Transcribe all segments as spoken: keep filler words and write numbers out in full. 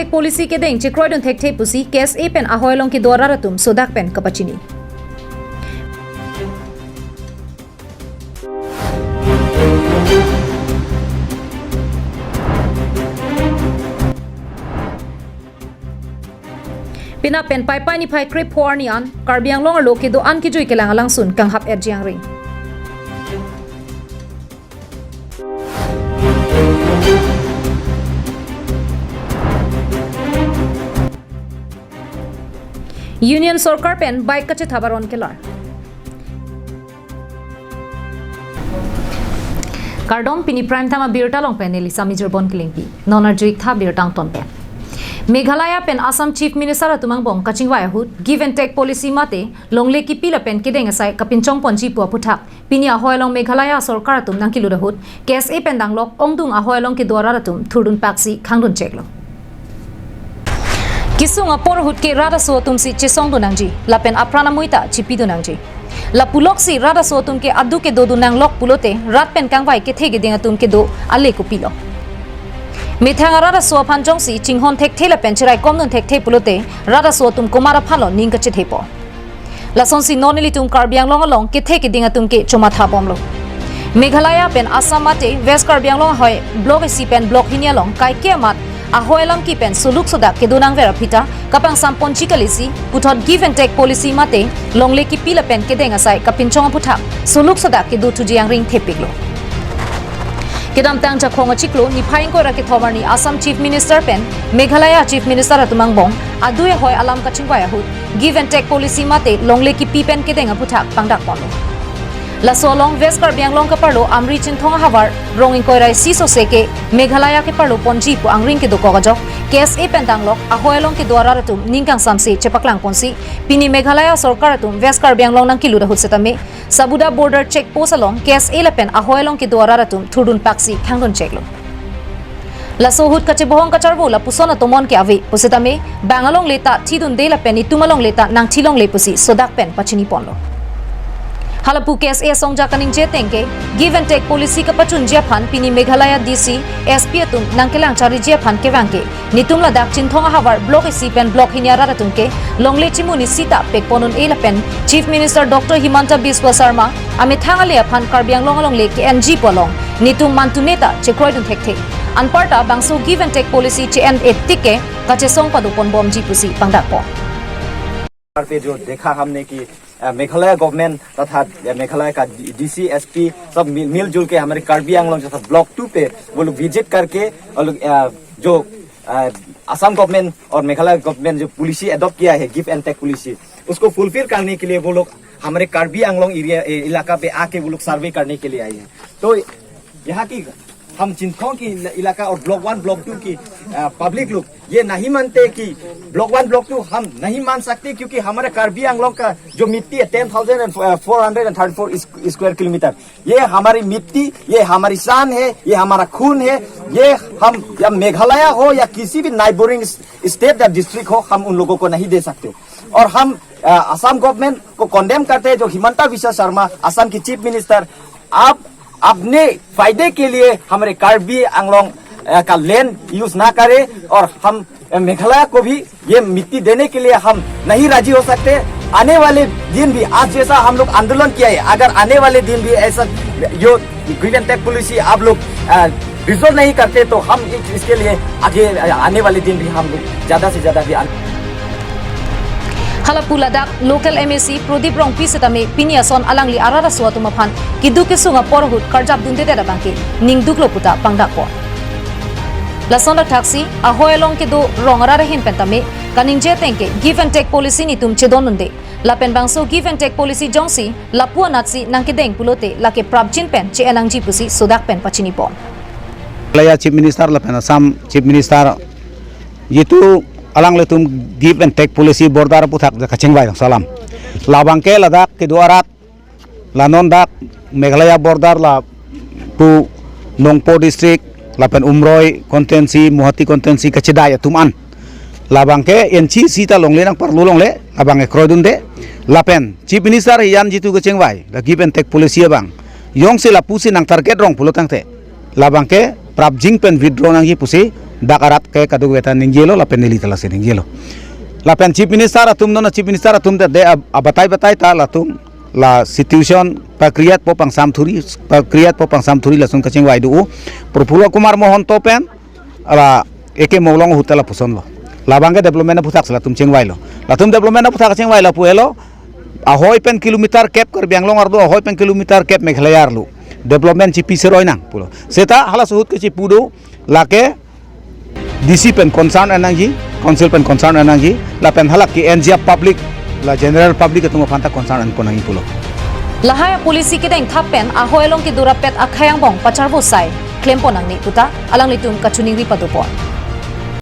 Policy kedeng chekroidun thekthe pusi K S A pen ahoi along kedo arat atum sodak pen kapachini. Penap pen Paipai niphai krepho arni an Karbi Anglong arlo kedo-an kejui kelang alangsun kanghap-etji angring. Union Sorkar pen bike kachethap aron kelar. Kardom, pini Prime Time abirta along pen neli Sami Jirbon Kilingpi. Non arju-ik tha birta angton pen. Meghalaya pen Assam Chief Minister atum angbong kachingvai ahut Give and Take Policy mate longle kipi lapen kedeng asai kapinchong ponji pu aputhak pini ahoi along Meghalaya sorkar atum nangkelut ahut K S A pen danglok ongdung ahoi along kedo arat atum thurdun paksi khangdun cheklo. Kesung apor ahut ke rat aso atum si chesongdun nangji lapen apran amui ta chipidun nangji. Lapuloksi rat aso atum ke aduk kedodun nanglok pulote rat pen kangvai kethe kedeng atum kedo ale kopilo. Methang arat aso aphan jongsi chinghon thekthe lapen cheraikomdun thekthe pulote rat aso atum komat aphanlo ning kachethepo. Lasonsi non ilitum Karbi Anglong along kethe kedeng atum ke chomathabomlo. Meghalaya pen Assam mate West Karbi Anglong ahoi Block isi pen Block hini along kaike amat ahoi alam kipen soluk sodak kedo nangver aphi ta kapangsam ponji kalisi puthot Give and Take Policy mate longle kipi lapen kedeng asai kapinchong aputhak soluk sodak kedo thuji angring thepiklo. Kedamtang Jakhong achiklo niphai ingkoi ra kethom arni Assam Chief Minister pen Meghalaya Chief Minister atum angbong adui ahoi alam kachingvai ahut Give and Take Policy mate longle kipi pen kedeng aputhak pangdak ponlo. Laso along West Karbi Anglong kaparlo Amri Chinthong ahavar rong ingkoi ra isi sose ke Meghalaya keparlo ponji pu angring kedokok ajok K S A pen danglok ahoi along kedo arat atum ning kangsamse chepaklang ponsi pini Meghalaya sorkar atum West Karbi Anglong nangkelut ahut setame Sabuda border check post along K S A lapen ahoi along kedo arat atum thurdun paksi khangdun cheklo. Laso ahut kachebohong kacharvo lapuson atomon ke ave pusitame bang alongle ta thidunde lapen itum alongle ta nangthilongle pusi sodak pen pachini ponlo. Halapu K S A asongja kaningje ateng ke Give and Take Policy kapachunji aphan pini Meghalaya D C, S P atum nangkelang chariji aphan kevang ke netum ladak Chinthong ahavar Block isi pen Block hini arat atum ke longle chimun isi ta pekpon un-e lapen Chief Minister Doctor Himanta Biswa Sarma amethang ale aphan Karbi Anglong alongle ke-enji pu along netum mantune ta chekroidun thekthe. Anparta bangso Give and Take Policy che-en etik ke kachesong padoponbomji pusi pangdakpo. पे जो देखा हमने कि अ, मेघालय गवर्नमेंट तथा अ, मेघालय का DC SP सब मिल, मिलजुल के हमारे कार्बी आंगलोंग जैसा ब्लॉक टू पे वो लोग विजिट करके और लोग, अ, जो अ, असम गवर्नमेंट और मेघालय गवर्नमेंट जो पॉलिसी अडॉप्ट किया है, गिव एंड टेक पॉलिसी, उसको फुलफिल करने के लिए वो लोग हमारे कार्बी आंगलोंग एरिया ए, इलाका पे आके वो लोग सर्वे करने के लिए आए हैं। तो यहाँ की हम चिंथोंग की इल- इलाका और ब्लॉक वन ब्लॉक टू की अ, पब्लिक लोग ये नहीं मानते कि ब्लॉक वन ब्लॉक टू हम नहीं मान सकते, क्योंकि हमारे कार्बी आंगलोंग का जो मिट्टी है ten thousand four hundred and thirty four square kilometre, ये हमारी मिट्टी, ये हमारी शान है, ये हमारा खून है। ये हम या मेघालय हो या किसी भी नाइबोरिंग स्टेट या डिस्ट्रिक्ट हो, हम उन लोगों को नहीं दे सकते। और हम अ, असम गवर्नमेंट को कंडेम करते हैं, जो हिमंता बिस्वा शर्मा असम की चीफ मिनिस्टर, आप अपने फायदे के लिए हमारे कार्बी आंगलोंग अ, का लैंड यूज ना करें और हम अ, मेघालय को भी ये मिट्टी देने के लिए हम नहीं राजी हो सकते। आने वाले दिन भी आज जैसा हम लोग आंदोलन किया है, अगर आने वाले दिन भी ऐसा जो गिव एंड टेक पॉलिसी आप लोग विजुअल नहीं करते तो हम इस- इसके लिए आगे अ, आने वाले दिन भी हम लोग ज्यादा से ज्यादा भी आंदोलन Halapu ladak local M A C Prodip Rongpi setame pini ason alangli arat aso atum aphan keduk kesung apor ahut karjap dundedet abangke ningduklo puta pangdakpo. Lason dak thaksi ahoi along kedo rong arat ahin pen tame kaningje ateng ke give and take policy netum chedondunde. Lapen bangso give and take policy jongsi lapu anatsi nangkedeng pulote lake prapjin pen che-en nangji pusi sodak pen pachinipo. Meghalaya Chief Minister lapen Assam Chief Minister jitu alanglitum give and take policy border aputhak ja kachingvai salam. Labangke ladak kedo arat la non dak Meghalaya border lapu Nongpoh district lapen Umroi constituency, Mawhati constituency kachedai atum an. Labangke enchi sita longle nangparlu longle, labangke kroidunde. Lapen Chief Minister hiyan jitu kachingvai, la give and take policy abang. Jongsi lapusi nangtarget rong pulo tangte, labangke prapjin pen withdraw nangji pusi Dak arat ke kadokave ta ningjelo lapen neli ta lasi ningjelo. Lapen Chief Minister atum, non Chief Minister atum ta de ab-, abatai batai ta latum la situation pakriyat po pangsam thuri, pakriyat po pangsam thuri lason kachingvai do. Prafulla Kumar Mahanta pen ala eke molong ahut ta lapuson lo. Labang ke development aphuthak si latum chingvailo. Latum development aphuthak chingvai lapu helo. Ahoi pen kilometer kep Karbi Anglong arlo, ahoi pen kilometer kep Meghalaya arlo. Development chipi seroi nang pulo. Seta halaso ahut ke chipu do, lake D C pen concern en nangji, council pen concern en nangji, lapen hala ke-enji apublic, la general public atum aphan ta concern enpon nangji pulo. Lahai apolicy kedengthap pen ahoi along kedo rapet akhei angbong pacharvo sai klempon nangne puta alanglitum kachiningri padopon.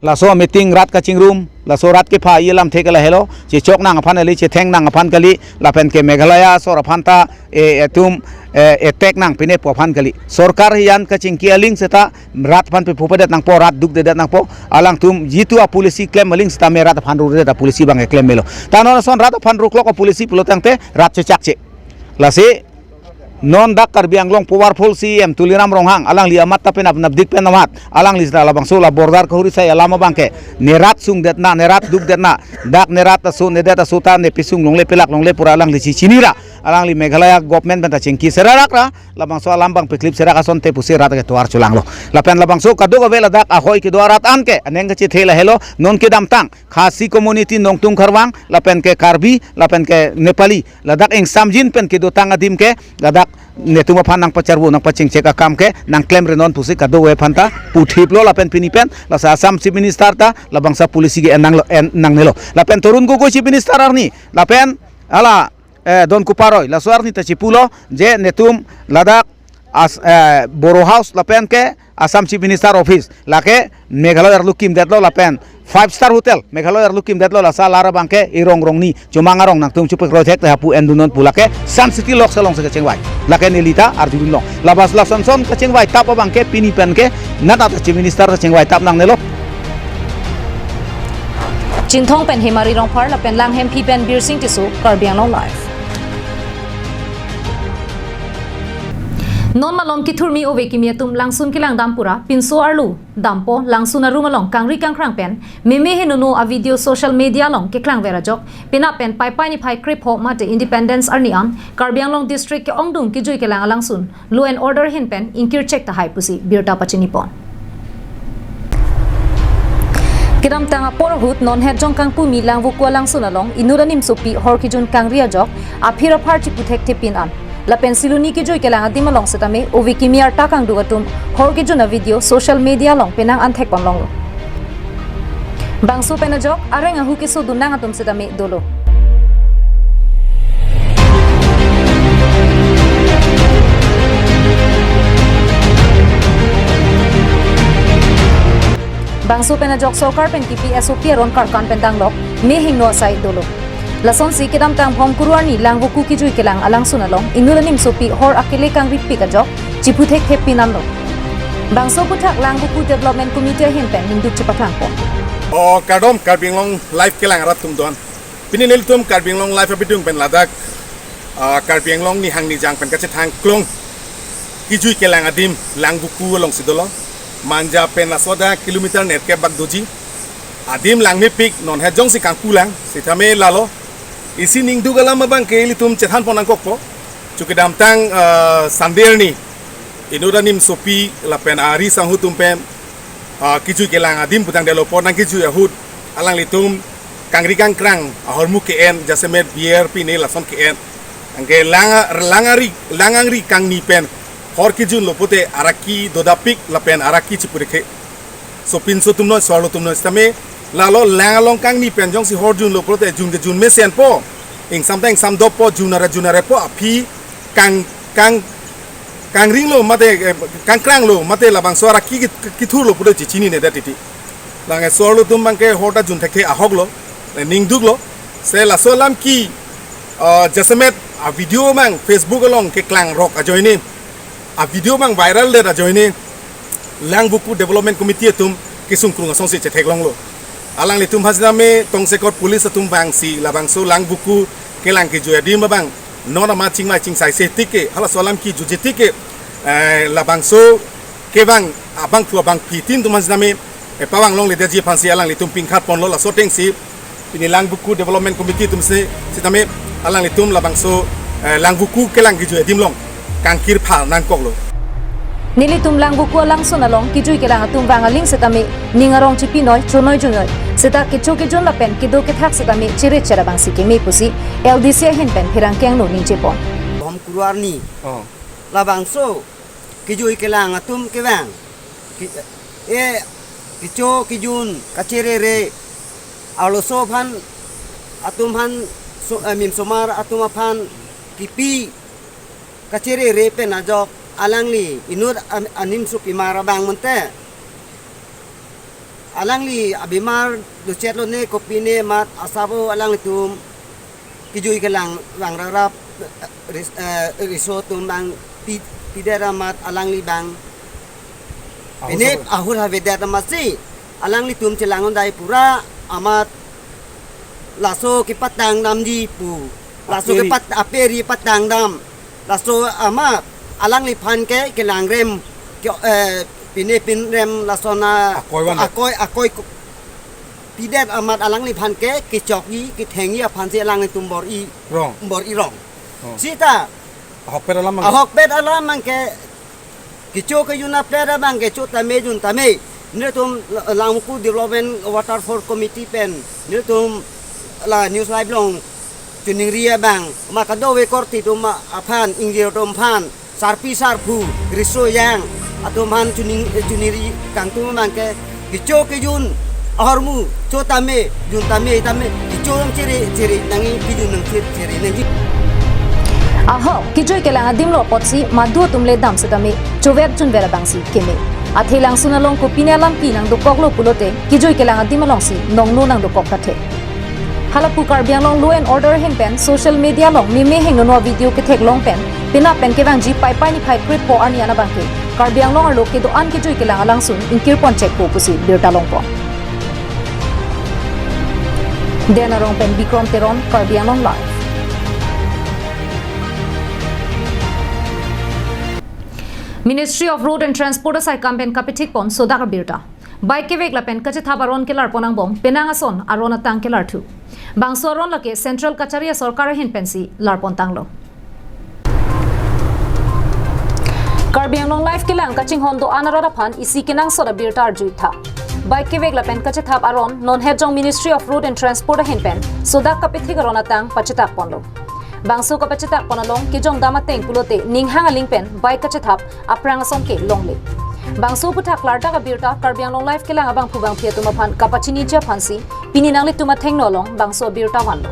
Laso meeting rat kachingrum, laso rat kepha alam thek lahelo, chechok nang aphan kali, chetheng nang aphan kali, lapen ke Meghalaya asor aphan ta, e, etum, e, attack nang pine pu aphan kali. Sorkar hiyan kachingki aling seta rat aphan pe phupadet nangpo, rat dukdedet nangpo. Alangtum jitu apolicy klem aling seta me rat aphan rukdet apolicy abang klem melo. Ta non ason rat aphan ruklok apolicy pulo tangte rat chechakche. Lasi non dak Karbi Anglong powerful C E M Tuliram Ronghang, alangli amat ta penap napdik pen amat, alangli seta labangso la border kahuri sai alam abang ke, ne rat sungdetna, ne rat dukdetna, dak ne rat aso, ne det aso ta ne pisung longle pelak longle pura alangli si chinira, alangli Meghalaya government pen ta chingki serarak ra, labangso alam abang peklip serak asonte pusi rat ke tovar cholanglo. Lapen labangso kadokave ladak ahoi kedo arat an ke aneng kachethe lahelo, non kedamtang Khasi community Nongtung Kharwang, lapen ke Karbi, lapen ke Nepali, ladak ingsamjin pen kedotang adim ke, ladak netum aphan nangpacharvo nangpachingchek akam ke nangklemre non pusi kadokave aphan ta puthiplo lapen pini pen lasi Assam Chief Minister ta labangso policy ke en nanglo, en nangnelo. Lapen Tarun Gogoi Chief Minister arni, lapen hala, eh, Don Kupar Roy, laso arni ta chipulo je netum ladak as, eh, Boro House lapen ke Assam Chief Minister Office, lake Meghalaya arlo kimdetlo lapen five star hotel Meghalaya arlo kimdetlo, lasi alar abang ke erong rongni chomang arong nangtum chupekroi thek te hapu endunon pu lake Sun City Lodge alongsi kachingvai. Lake neli ta arjudunlong. Labas lason son kachingvaitap abang ke pini pen ke nat ata Chief Minister kachingvaitap nangnelo. Chinthong pen Hemari Rongphar lapen Langhemphi pen Birsing Tisso, Karbi Anglong Live. Non malom kethurmi ove kimi atum langsun kelang dam pura pinso arlo dampo, langsun arum along kangri kangkrang pen meme henono a video social media along keklangver ajok, penap pen Paipai niphai krepho mate Independence arni an Karbi Anglong District ke-ongdung kejui kelang alangsun law and order ahin pen ingkirchek tahai pusi birta pachinipon. Kedamtang apor ahut non het Jongkangpumi Langvoku alangsun along inut animsopi hor kejun kangri ajok aphir aphar chiputhekthepin an lapen Siloni kejui kelang adim along setame ove kimi arta kangduk atum hor kejun a video social media along penang anthekponlonglo. Bangso pen ajok areng ahu kesodun nang atum setame dolo. Bangso pen ajok sorkar pen kipi S O P aron karkan pen danglok mehingno asai dolo. Lasonsi kedamtang Bhomkuru arni Langvoku kejui kelang alangsun along inut animsopi hor akele kangripik ajok chiphuthekthepin anlo. Bangso aphuthak Langvoku Development Committee ahin pen ningduk chepatangpo. O kardom Karbi Anglong Live kelang arat atum don. Pini nelitum Karbi Anglong Live abidung pen ladak, ah, Karbi Anglong nihang nijang pen kachethang klong kejui kelang adim Langvoku alongsi dolo. Manja pen laso ada kilometer nerkep bak doji. Adim langmepik, non het jongsi kangpulang, sitame lalo. Isi ningduk alam abang ke ilitum chethanpon nangkokpo. Chukedamtang, eh, Sunday arni inut animsopi lapen ari sanghu atum pen, eh, kejui kelang adim putang delopo nangkejui ahut alanglitum kangri kangkrang ahormu ke-en jasemet beer pine lason ke-en. Anke lang, lang ari, lang angri kangni pen hor kejunlo pute araki dodapik lapen araki chipurekhe. So pinso atum noi, so-arlo atum noi sitame lalo lang along kangni pen jongsi hor junlo pulote jun ke jun mesenpo. Ingsam ta ingsam doppo, jun ara jun arepo, aphi kang, kang, kangringlo mate, eh, kangkranglo mate labangso araki kit-, kithurlo pulote chichinine det titi. Lang e so-arlo atum abang ke hor ta junthekthe ahoklo, eh, ningduklo. Se laso alam ke, eh, jasemet a video abang Facebook along keklangrok ajoine, a video abang viral det ajoine Langvoku Development Committee atum kesung krung asongsi chetheklonglo. Alanglitum aphan sitame tongsekot police atum vangsi labangso Langvoku kelang kejui adim abang non amat chingvai chingsai se tik ke, halaso alam ke juji tik ke, eh, labangso kevang abangphu abangphi tin atum aphan sitame Epavang longledetji aphansi alanglitum pingkhat ponlo. Laso atengsi pini Langvoku Development Committee atumsi sitame alanglitum labangso, eh, Langvoku kelang kejui adim along kangkir pha nangkoklo. Nelitum Langvoku alangsun along kejui kelang atum vang aling sitame ning arong chipinoi, chonoi junoi. Seta kecho kejun lapen kedo kethak sitame chiri chera abangsi keme pusi L D C ahin pen pherangke angno ningje pon. Bom kuru arni. Oh. Labangso kejui kelang atum kevang. Ki-, e, kecho kejun kachere re. Arloso aphan atum aphan so, eh, mim somar atum aphan kipi kachere re pen ajok alangli inut an-, anim supimar abang mente. Alangli abimar dochet lone kopine amat asabo alanglitum kejui kelang vang rarap, eh, ris-, eh, riso atum abang pi-, pidet amat alangli abang. Ahut pine sabo. Ahut havedet amatsi alanglitum chelang-un-dai pura amat laso kepatang damji pu. Laso aperi. Kepat-, aperi patang dam. Laso amat alangliphan ke kelang rem, ke, eh, pine pin rem lason akoi van. Akoi, akoi ku-, pidet amat alangliphan ke kechokji, kethengji aphansi alanglitum bor-i. Rong. Bor-i rong. Oh. Sita. Ahokpet alam abang. Ahokpet alam abang ke kecho kejun apet abang kecho tame jun tame. Nelitum Langvoku Development Water Force Committee pen nelitum la News Live along choningri abang ma kadokave korte atum aphan, ingjir atum aphan, sarpi sarpo, riso yang atum aphan choning, eh, choningri kangtung abang ke kecho kejun ahormu, cho tame, jun tame, tame, kecho along chiri, chiri nangji, kejun along chiri, chiri nangji. Ahok, kejui kelang adim lo apotsi madu atum le dam sitame, chover chunver abangsi keme. Athe langsun along kopine alam kenangdokoklo pulote, kejui kelang adim alongsi nongno nangdokok ta the. Halapu Karbi Anglong Law and Order ahin pen social media along meme hingno video ketheklong pen, penap pen kevangji Paipai niphai krepho arni an abangke Karbi Anglong arlo kedo-an kejui kelang alangsun ingkir ponchekpo pusi birta longpon. Den Arong pen Bikrom Teron, Karbi Anglong Live. Ministry of Road and Transport asaikam pen kapethik pon sodak abirta. Bike kevek lapen kachethap aron kelar pon angbong penang ason aron atang kelar thu. Bangso aron lake Central Kachari asorkar ahin pensi lar pon tanglo. Karbi Anglong Live kelang kachinghon do-an arat aphan isi kenangsot abirta arju-ik tha. Bike kevek lapen kachethap aron non hetjong Ministry of Road and Transport ahin pen sodak kapethik aron atang pachetak ponlo. Bangso kapachetak pon along kejong dam ateng pulote ninghang aling pen bike kachethap aphrang ason ke longle. Bangso aphuthak klardak abirta Karbi Anglong Live kelang abangphu bangphi atum aphan kapachiniji aphansi pini nanglitum athengno along bangso abirta vanlo.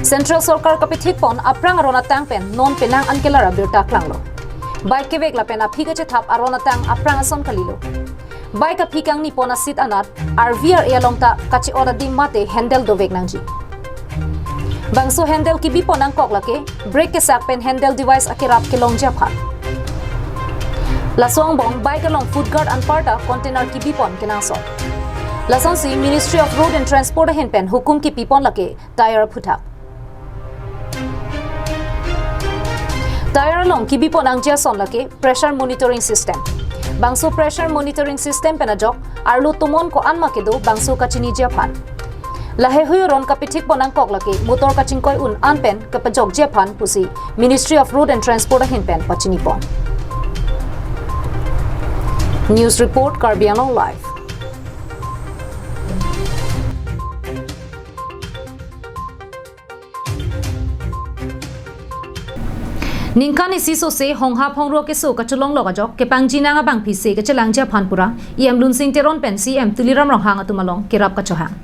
Central sorkar kapethik pon aphrang aron atang pen non penang an kelar abirta klanglo. Bike kevek lapen aphi kachethap aron atang aphrang ason kalilo. Bike aphi kangni pon asit anat R V R A along ta kache-ot adim mate handle dovek nangji. Bangso handle kebi pon angkok lake brake kesak pen handle device akerap kelongji aphan. Laso angbong bike along foot guard anparta container kebi pon kenangsot. Lasonsi Ministry of Road and Transport ahin pen hukum kepi pon lake tyre aphuthak. Tyre along kebi pon nangji ason lake pressure monitoring system. Bangso pressure monitoring system pen ajok arlo tomon ko-an ma kedo bangso kachiniji aphan. Laheihui aron kapethik pon angkok lake motor kachingkoi un an pen kapajokji aphan pusi Ministry of Road and Transport ahin pen pachini pon. News report, Karbi Anglong Live. Ningkan isi sose honghap hongro keso kacholonglok ajok kepangji nang abangphi se kachelangji aphan pura E M Lunsing Teron pen C M Tuliram Ronghang atum along kerap kachohang.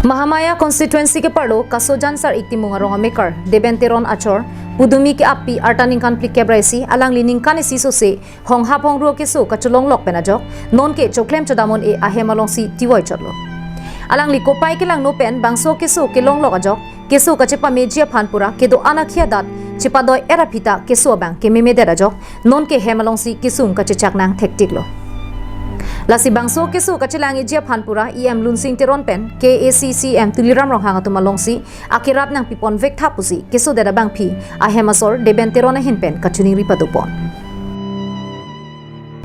Mahamaya constituency keparlo Kasojan Sar-ik Timung arong amekar Deben Teron achor pudumi ke-appi arta ningkan phlikep ra isi, alangli ningkan isi sose honghap hongro keso kacholonglok pen ajok nonke choklem chodam un-e ahem alongsi tivoi chotlo. Alangli kopai kelangno pen bangso keso kelonglok ajok keso kachepameji aphan pura kedo-an akhei adat chepadoi-et aphi ta keso abang kememedet ajok nonke hem alongsi kesung kachechak nang thektiklo. Lasi bangso keso kachelang-iji aphan pura E M Lunsing Teron pen K A A C C M Tuliram Ronghang atum alongsi akerap nangpiponvek tha pusi kesodet abangphi ahem asor Deben Teron ahin pen kachiningri padopon.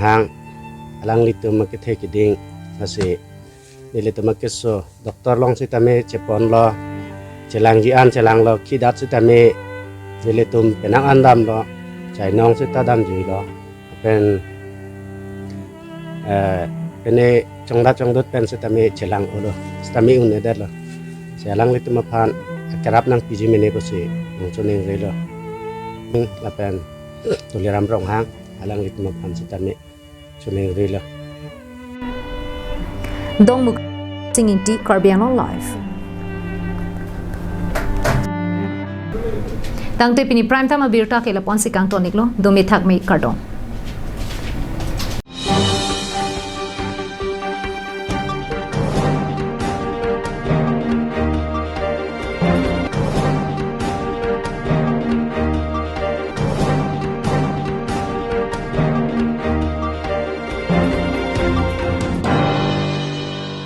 Hang Alanglitum akethe keding, lasi nelitum akeso doctor along sitame cheponlo, chelangji an chelanglo, kidat sitame nelitum penang an damlo, chainong sita damjuilo. Pen, eh, pene chongdat chongdut pen sitame chelang-olo, sitame un-edetlo. Si alanglitum aphan akerap nangpiji mene pusi nangchoningrilo. Hmm, lapen Tuliram Ronghang alanglitum aphan sitame choningrilo. Dongmukak Sing Ingti, Karbi Anglong Live. Tangte pini Prime Time abirta ke lapu-an si kangton-iklo, dome thakme, kardom.